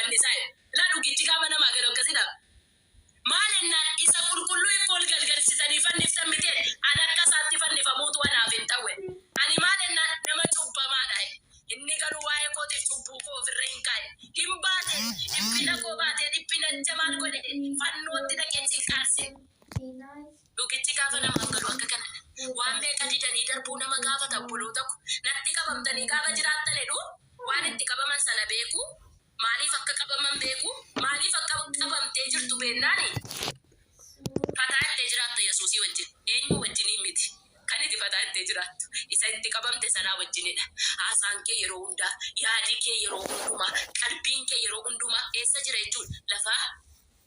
fannisaa jedhe. Ilaa dhugichi gaafa namaa galu akkasidha. Maal ennaan isa qulqulluu ikko ol galgalchitanii fanniftan miti jedhe. Ani akka isaatti fannifamuutu anaaf hin ta'u jedhe. Ani maal ennaan nama cubbamaadha jedhe. Inni garuu waa'ee kootiif cubbuu koo ofirra hin kaa'e. Hin baate, dhiphina koo baatee dhiphinacha maal godhe? Fannootti dhaqee cinqaarse. Dhugichi gaafa namaaf galu akka kanadha. Waan meeqa didanii darbuu nama gaafata obboloota ko. Natti qabamtanii gaafa jiraattan jedhu waan itti qabaman sana beeku, maaliif akka qabaman beeku, maaliif akka qabamtee jirtu beennaani fataa ittee jiraatta Yesuusii wajjin. Eenyuu wajjiniin miti. Kan iti fataa ittee jiraattu isa itti qabamte sanaa wajjinidha. Haasaan kee yeroo hundaa, yaadi kee yeroo hundumaa, qalbiin kee yeroo hundumaa eessa jira jechuudha? Lafa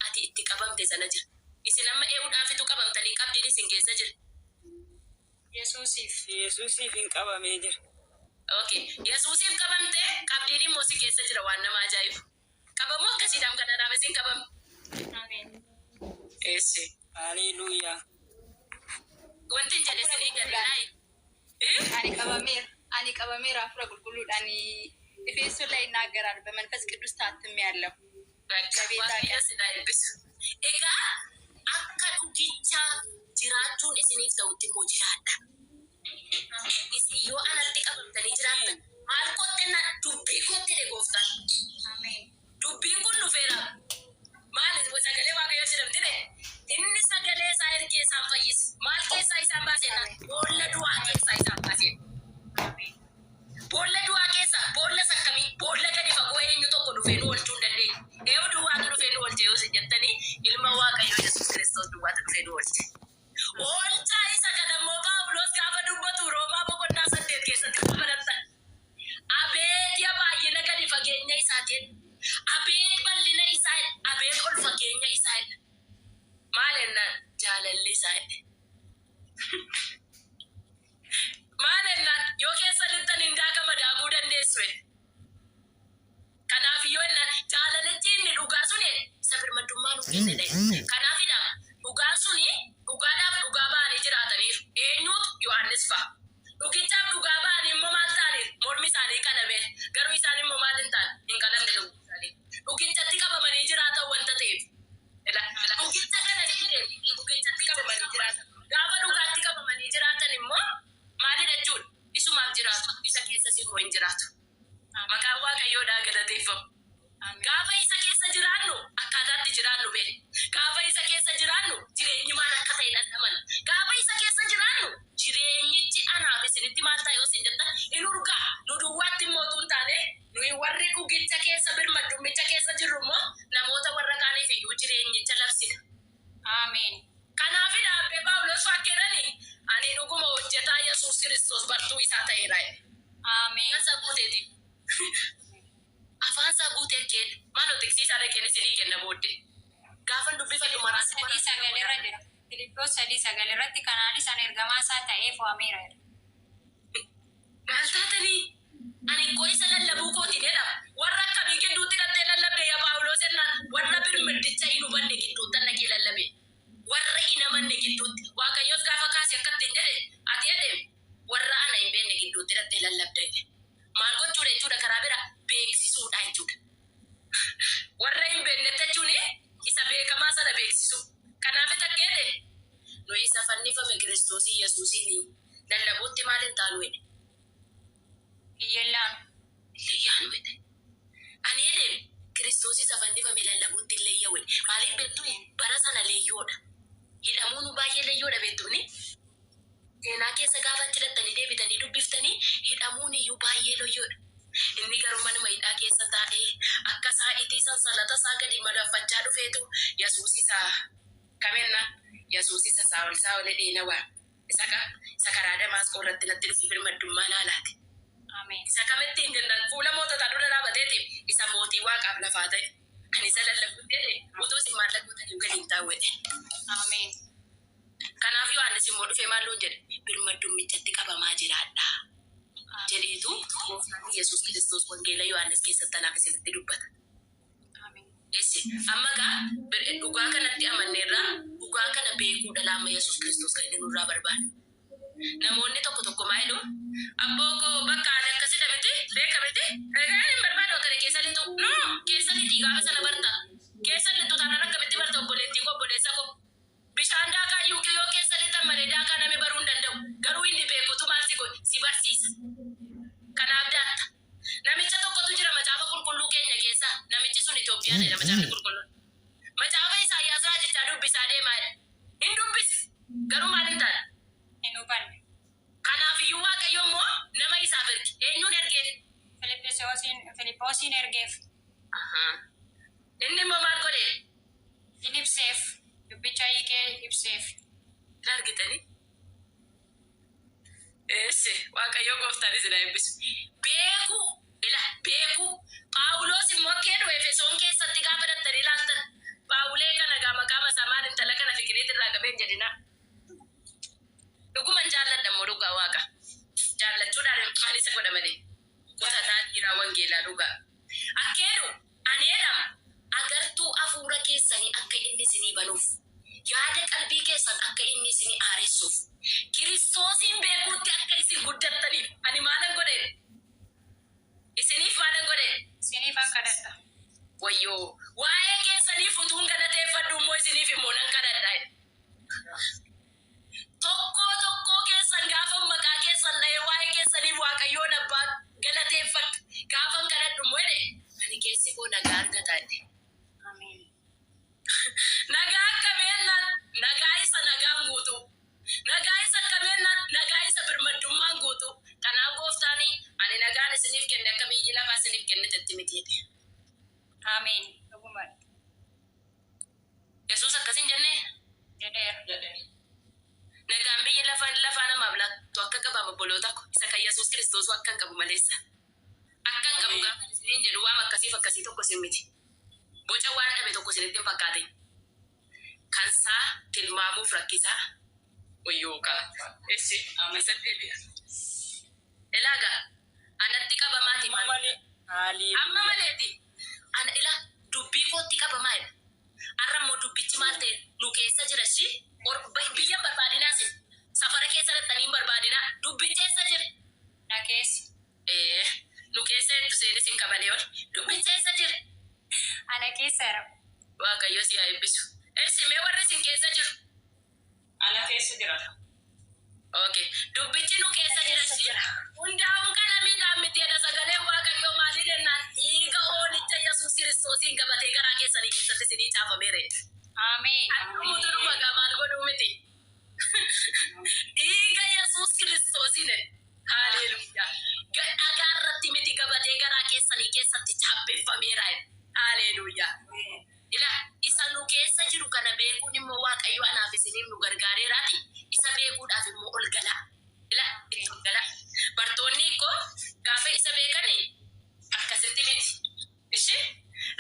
ati itti qabamte sana jira. Isin amma ee'udhaafitu qabamtanii qabdiin isin keessa jira? Yesuusiif. Yesuusiif hin qabamee jira. Ok. Yesuusiif qabamte, qabdiin immoo si keessa jira waan nama ajaa'ibu. Qabamuu akkasiidhaam kan anaaf isin qabamne. Ameen. Eessi. Haleeluuyaa. Wanti hin jedhe Hafuura isinii qulqulluudhaan. galeeraa? Eh? Ani qabameera. Ani qabameera hafuura qulqulluudhaan. Efesoon ላይ ይናገራል። በመንፈስ ቅዱስ ታትሜያለሁ። Bakka ለቤዛ Waaqayyo ቀን sin haa eebbisu. Egaa akka dhugichaa jiraachuun isiniif ta'utti immoo jiraadha. Isin yoo anatti qabamtanii jiraattan maal kootti na dubbii kootti jedhe gooftaan. Ameen. Dubbiin kun dhufeera. Maal sagalee Waaqayyoo jedhamti de? Inni sagalee isaa ergee isaan fayyise. Maal keessaa isaan baase jennaan? Ameen. Boolla du'aa keessaa isaan baase. Ameen. Boolla du'aa keessa boolla isa akkamii? Boolla gadi fagoo eenyu tokko dhufee nu oolchuu hin dandeenye. Eenyu duwwaatu dhufee nu oolche yoo isin jettanii ilma Waaqayyoo Yesuus Kiristoos duwwaatu dhufee nu oolche. Oolchaa isa kana immoo Phaawulos gaafa dubbatu Roomaa boqonnaa 8 keessatti gaafa barattan. Abeet ya baay'ina gadi fageenya isaatiin, abeet bal'ina isaa, abeet ol fageenya isaa jedha. Maal jennaan jaalalli isaa jedhe. Maal jennaan yoo keessa lixxan hin daakama daakuu dandeessu jedhe. Kanaaf iyyuu jennaan jaalalichi inni dhugaa suni isa birmaddummaa nuu kennedha jedhe. Kanaafidha dhugaan suni dhugaadhaaf dhugaa ba'anii jiraataniiru. Eenyuutu? Yohaannis fa'a. Dhugichaaf dhugaa ba'anii immoo maal ta'aniiru? Mormi isaanii qalameera. Garuu isaan immoo maal hin taane? Hin qalamne lubbuun isaanii. Dhugichatti qabamanii jiraatan wanta ta'eef. Dhugicha kana ni jedhe dhugichatti qabamanii jiraatan. Gaafa dhugaatti qabamanii jiraatan immoo maalidha jechuudha? Isumaaf jiraatu. Isa keessas immoo hin jiraatu. Maqaan Waaqayyoodhaa galateeffamu. Gaafa isa keessa jiraannu akkaataa itti jiraannu beekna. Gaafa isa keessa jiraannu jireenyi maal akka ta'e dhandhamanna. Gaafa isa keessa jiraannu jireenyichi anaaf isinitti maal ta'a yoo isin jettan in urgaa. Nu duwwaatti immoo utuu hin taane nuyi warri dhugicha keessa birmaddummicha keessa jirru immoo namoota warra kaaniif iyyuu jireenyicha labsina. Ameen. Kanaafidha abbee Phaawulos fakkeedhani ani dhuguma hojjetaa Yesuus Kiristoos bartuu isaa ta'eera jedhe. Ameen. Afaan isaa guuteeti. Afaan isaa guutee akkeen maaloo tiksiisaa dhaqeen isinii kenna booddee. Gaafan dubbifadhu Filiphoos maraatu 3 maraatu 9 irra maraatu. jira. Filiphoos 3 9 irratti kanaanis ani ergamaa isaa ta'ee fo'ameera jedha. Maal taatanii? Ani ikkoo isa lallabuu kootiin jedha. Warra akkamii gidduutti dhaqxee lallabde yaa Phaawulos jennaan warra birmaddicha hin hubanne gidduuttan dhaqee lallabe. Warra hin amanne gidduutti. Waaqayyos gaafa kaase akka ittiin jedhe ati jedhe warra ana hin beekne gidduutti dhaqxee lallabda jedhe. Maal gochuudha jechuudha karaa bira beeksisuudha jechuudha. Warra hin beeknetti jechuun isa beekamaa sana beeksisuu. Kanaaf akka jedhe nuyi isa fannifame Kiristoosii Yesuusiin lallabuutti maal hin taanu jedhe. Hin yellaanu. Hin leeyyaanu jedhe. Ani jedhe Kiristoos isa fannifame lallabuutti hin leeyya'u jedhe. Maaliif beektuu bara sana leeyyoodha. Hidhamuun baay'ee leeyyoodha beektuuni. Seenaa keessa gaafa achi dhattanii deebitanii dubbiftanii hidhamuun iyyuu baay'ee loyyoodha. Inni garuu manuma hidhaa keessa taa'ee akka saa'itii sansalata isaa gadi madaffachaa dhufeetu Yesuus isa kamenna Yesuus isa Saa'ol Saa'ol jedhee na waame. Isa kam? Isa karaa Damaasqoo irratti natti dhufe birmaddummaa naa laate. Ameen. Isa kamitti hin jennaan fuula moototaa dura dhaabateeti isa mootii waaqaaf lafaa ta'e. Ani isa lallabuun jedhe utuu isin maallaqa gootanii gadi hin taa'u jedhe. Ameen. Kanaaf Yohaannis immoo dhufee maal nuun jedhe? Birmaddummichatti qabamaa jiraadhaa jedheetu gooftaan Yesuus Kiristoos wangeela Yohaannis keessatti anaaf isinitti dubbata. Ameen. Eessi amma gaa dhugaa kanatti amanneerraa dhugaa kana beekuudha laamma Yesuus Kiristoos kan inni nurraa barbaadu. Namoonni tokko tokko maa jedhu? Abboo koo bakka ani akkasidha miti beeka miti egaa hin barbaadu akkana keessa lixu. No keessa lixi Gaafa sana barta. Keessa lixxu taanaan akkamitti barta obboleettii koo, obboleessa koo? Bishaan daakaa iyyuu yoo keessa lixan malee daakaa namni baruu hin danda'u. Garuu inni beekutu maal si godhe? Si barsiisa. Kanaaf daatta. Namicha tokkotu jira macaafa qulqulluu keenya keessa. Namichi sun Itoophiyaadha macaafni qulqulluun. Macaafa Isaayyaas raajichaa dubbisaa deemaa jedha. Hin dubbisa. Garuu maal hin taane? Hin hubanne. Kanaaf iyyuu Waaqayyo immoo nama isaaf erge. Eenyuun ergeef? Filiphosiin ergeef. Inni immoo maal godhe? Hin ibseef. Dubbicha hiikee ibseef. Hin argitanii? Eessi Waaqayyo gooftaan isin haa eebbisu. Beekuu ila beekuu. Phaawulos immoo akka jedhu Efesoon keessatti gaafa dhattanii ilaaltan, Phaawulee kana gaa maqaa masaa maal intala kana fikiriit irraa qabee hin jedhinaa. Dhuguman jaalladha immoo dhugaa waaqa. Jaallachuudhaan maal isa godha malee. Qotataa dhiiraa wangeelaa dhugaa. Akka jedhu ani jedhama agartuu hafuura keessanii akka inni isinii banuuf, yaada qalbii keessan akka inni isinii haaressuuf, Kiristoosiin beekuutti akka isin guddattaniif ani maalan godhe? Isiniif maalan godhe? Isiniifan kadhadha. Wayyoo! Waa'ee keessaniif utuun galateeffadhu immoo isiniif immoo nan kadhadha. Tokkoo tokkoo keessan gaafan maqaa keessan dha'ee waa'ee keessaniif Waaqayyoon abbaa galateeffadhu. Gaafan kadhadhu immoo jedhe ani keessi koo nagaa argata jedhe. Ameen. Nagaa akkamii jennaan nagaa isa nagaan guutuu. Nagaa isa akkamii jennaan nagaa isa birmaddummaan guutuu. Kanaaf gooftaan ani nagaan isiniif kenne akka biyyi lafaa isiniif kennitetti miti jedhe. Ameen. Dhugumadha. Yesuus akkas hin jennee? Jedheera. Nagaan biyyi lafaa namaaf laattu akka qabaam obboloota ko, isa kan Yesuus Kiristoosuu akka hin qabu maleessa. Akka hin qabu gaafa isiniin jedhu waam akkasiif akkasii tokko isin miti. Boca waan dhabe tokko isinitti hin fakkaatin. Kansaa tilmaamuuf rakkisaa. Wayyoo kaa. Eshi isa deebi'a. Ilaagaa anatti qabamaati Amma maal? malee. Amma Haleluuyaa. maleeti. Ana ila dubbii kootti qabamaa jedha. Har'a immoo dubbichi maal ta'e nu keessa jira shi biyya hin barbaadinaa sin. Safara keessa dhattanii hin barbaadinaa. Dubbichi eessa jira? Na keessa. Ee, nu keessa jettu seenis hin qabalee ol. Dubbichi eessa jira? Ana keessa jira. Waaqayyo si haa eebbisu. Eessi mee warri isin keessa jiru? Ana keessa jira. Okay. Dubbichi nu keessa jira shi. Hundaa'uun qalamiidhaan miti jedha sagaleen Waaqayyoo maaliin jennaan dhiiga hoolicha Yesuus Kiristoosiin gabatee garaa keessanii keessatti isinii caafameera jedha. Ameen. Akkumutu dhuma gaa maal godhuu miti. Dhiiga Yesuus Kiristoosiin jedha. Haleluuyaa. Dhagaa irratti miti gabatee garaa keessanii keessatti chaappeffameera jedha. Haleluuyaa. Ila isa nu keessa jiru kana beekuun immoo Waaqayyo anaaf isiniif nu gargaareeraati. Isa beekuudhaaf immoo ol galaa. Ila itti ol galaa. Bartoonni koo gaafa isa beekani akkasitti miti. Ishi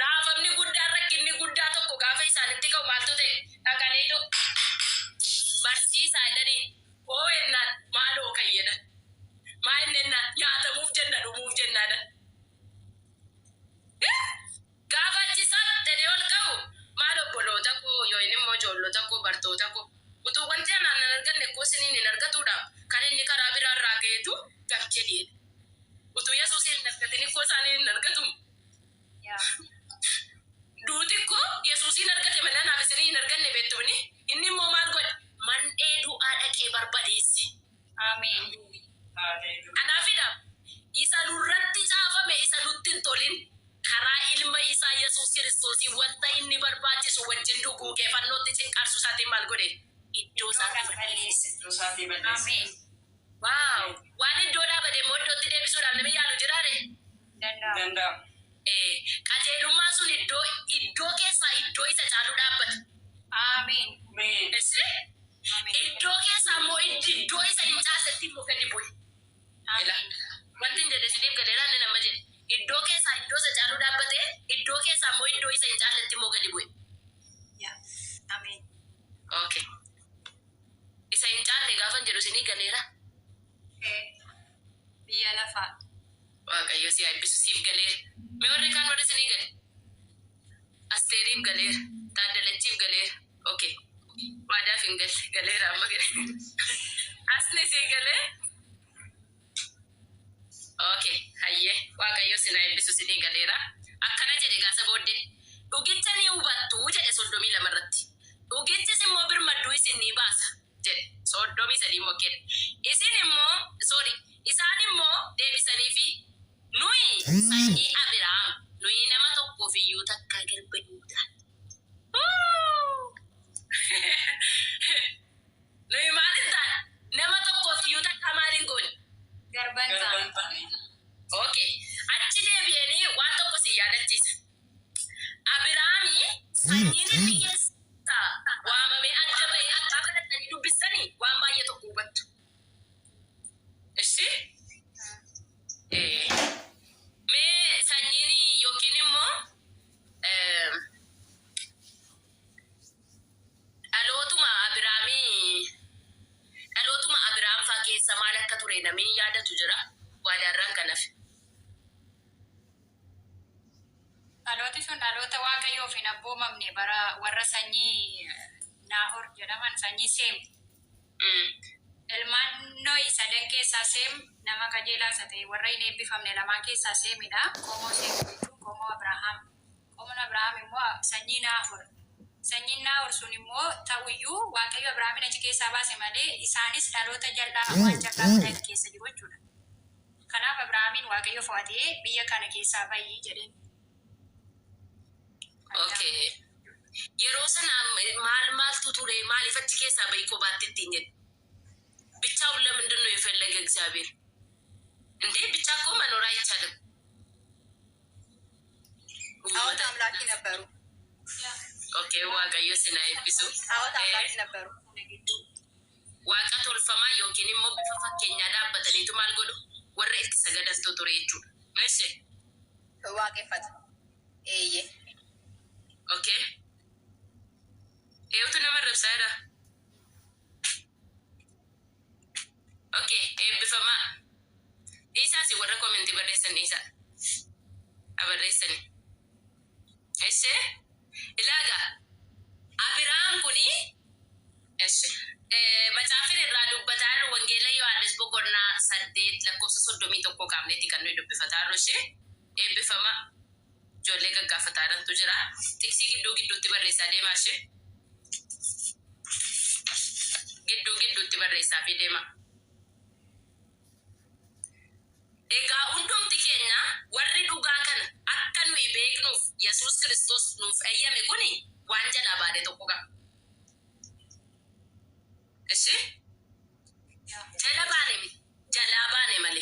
raafamni guddaan rakkinni guddaa tokko gaafa isaanitti ka'u maaltu ta'e? Dhaqaniitu barsiisaa jedhanii hoo ennaan maaloo kan jedhan. Maa inni ennaan nyaatamuuf jenna dhumuuf jennaadha. Gaafa achi jedhee ol ka'u maal obboloota koo yoo inni immoo ijoollota koo bartoota koo utuu wanti anaan hin arganne koo isiniin hin argatuudhaaf kan inni karaa biraa irraa ka'eetu gab jedheedha. Utuu Yesuus hin argatin koo isaanii hin argatu. Yaa. Duuti koo Yesuusiin argate malee anaaf isinii hin arganne beektuuni. Inni immoo maal godhe? Mandhee du'aa dhaqee barbadeesse. Ameen. Haleluuyaa. Kanaafidha isa nurratti caafame isa nutti hin tolin karaa ilma isaa Yesuus Kiristoosii wanta inni barbaachisu wajjin duguugee fannootti cinqaarsuu isaatiin maal godhe? Iddoo isaatii balleesse. Iddoo isaatii balleesse. Ameen. Waaw! Waan iddoo dhaabate immoo iddootti deebisuudhaaf namni yaalu jiraare? Danda'amu. Danda'amu. Qajeelummaan sun iddoo keessaa iddoo isa caalu dhaabbata. Ameen. Ameen. Isi? Ameen. Iddoo keessaa immoo iddoo isa hin caalletti immoo gadi bu'e. Ila Ameen. wanti hin jedhe isiniif galeera inni nama jedhe. Iddoo keessaa iddoo isa caalu dhaabbate iddoo keessaa immoo iddoo isa hin caalletti immoo gadi bu'e. Yaa. Ameen. Okay. Isa hin caalle gaafa hin jedhu isinii galeera. Biyya lafaa. Waaqayyo si haa eebbisu siif galeera. Mee warri kaan warri isinii gale? Asteeriif galeera. Taaddalachiif galeera. Okay. Waadaaf hin galle galeera amma gale. Asni sii galee? Okay. Hayyee Waaqayyo si haa eebbisu isinii galeera. Akkana jedhe gaasa booddee. Dhugicha ni hubattu jedhe 32 irratti. Dhugichis immoo birmadduu isin ni baasa jedhe 33 immoo kenna. Isin immoo, sorry, isaan immoo deebisanii fi nuyi sanyii Abiraam, nuyi nama tokkoof iyyuu takkaa garba hin taane. Nuyi maal hin taane? Nama tokkoof iyyuu takkaa maal hin goone? Garba hin Garba hin taane. taane. Okay. Achi deebi'anii waan tokko si yaadachiisa. Abiraami sanyiin inni keessaa waamamee adda ba'ee abbaa kadhatanii dubbistanii waan baay'ee tokko hubattu. Ishi? Mee sanyiin yookiin immoo dhalootuma Abiraamii, dhalootuma Abiraam faa keessa maal akka ture namni yaadatu jira? Waadaarraan kan hafe. Dhalooti sun dhaloota Waaqayyoof hin abboomamne, bara warra sanyii Naahor jedhaman, sanyii Seem. Ilmaan Nohi sadan keessaa Seem nama qajeelaa isa ta'e, warra hin eebbifamne lamaan keessaa Seemidha. Qomoo Seem jechuun qomoo Abrahaam. Qomoon Abrahaam immoo sanyii Naahor. Sanyiin Naahor sun immoo ta'uyyuu Waaqayyo Abrahaamin achi keessaa baase malee isaanis dhaloota jal'aa waan jal'aa godhan keessa jiru jechuudha. Kanaaf Abrahaamiin Waaqayyo fo'atee biyya kana keessaa ba'i jedheen. Okay. Yeroo sana maal maaltu ture? Maaliif achi keessaa ba'i kophaatti ittiin jedhe? ብቻውን ለምንድን ነው የፈለገ እግዚአብሔር? እንዴ ብቻ እኮ መኖር አይቻልም። ጣዖት አምላኪ ነበሩ። Okay, Waaqayyo isin haa eebbisu. ጣዖት አምላኪ ነበሩ። Waaqa tolfamaa yookiin immoo bifa fakkeenyaa dhaabbataniitu maal godhu? Warra itti sagadantu ture jechuudha. Meeshe? Waaqeffatu. Eeyyee. Okay. Eewutu nama rabsaa jira? Okay, eebbifamaa. Dhiisaas warra comment barreessan dhiisaa. Barreessani. Eshee? Ilaagaa. Abiraam kuni, eshi, macaafin irraa dubbataa jiru Wangeela Yohaannis boqonnaa 8 lakkoofsa 31 kaafneeti kan nuyi dubbifataa jirru ishee. Eebbifama. Ijoollee gaggaafataa jirantu jira. Tiksii gidduu gidduutti barreessaa deemaa ishee. Gidduu gidduutti barreessaa fi deema. Egaa hundumti keenya warri dhugaa kana akka nuyi beeknuuf Yesuus Kiristoos nuuf eeyyame kuni waan jalaa baane tokko qaba. Ishi? Jala baane miti. Jalaa baane malee.